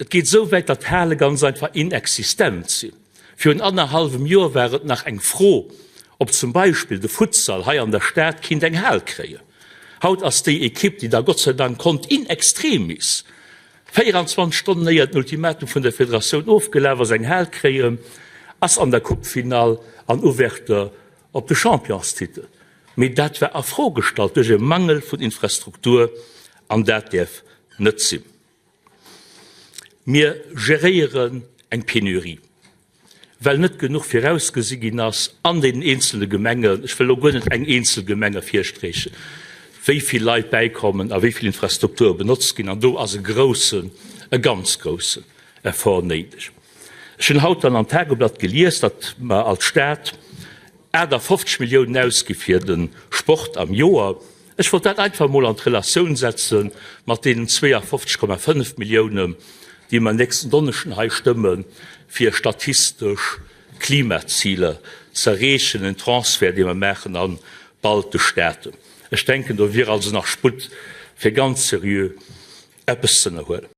Et geet esou wäit, datt d'Hale ganz einfach inexistent sinn. Virun annerhallwem Joer war et nach eng Fro, ob zum Beispill de Futsal hei an der Stad kinnt eng Hal kréien. Haut ass déi Ekipp, déi da Gott sei Dank konnt in extremis, 24 Stonnen éier den Ultimatum vun der Federatioun ofgelaf ass, eng Hal kréien, ass an der Coupefinall an Ouverture op de Championstitel. Mee dat war a Fro gestallt duerch e Mangel vun Infrastruktur, an dat däerf net sinn. Mir geréieren eng Penurie, well net genuch virausgesi ginn ass an deenen eenzele Gemengen, ech wëll elo guer net eng eenzel Gemeng ervirsträchen, wéi vill Leit bäikommen a wéi vill Infrastrukture benotzt ginn. An do ass e groussen, e ganz groussen Effort néideg. Ech hunn haut dann am Tageblatt gelies, datt mer als Stad 58 Milliounen ausgi fir de Sport am Joer. Ech wollt dat einfach emol an d'Relatioun setze mat deenen 52,5 Milliounen, déi mer nächsten Donneschden hei stëmmen, fir statistesch Klimaziler ze erreechen, en Transfert, dee mer maachen a baltesch Staaten. Ech denken, do wier also nach Sputt, fir ganz seriö eppes z'ënnerhuelen.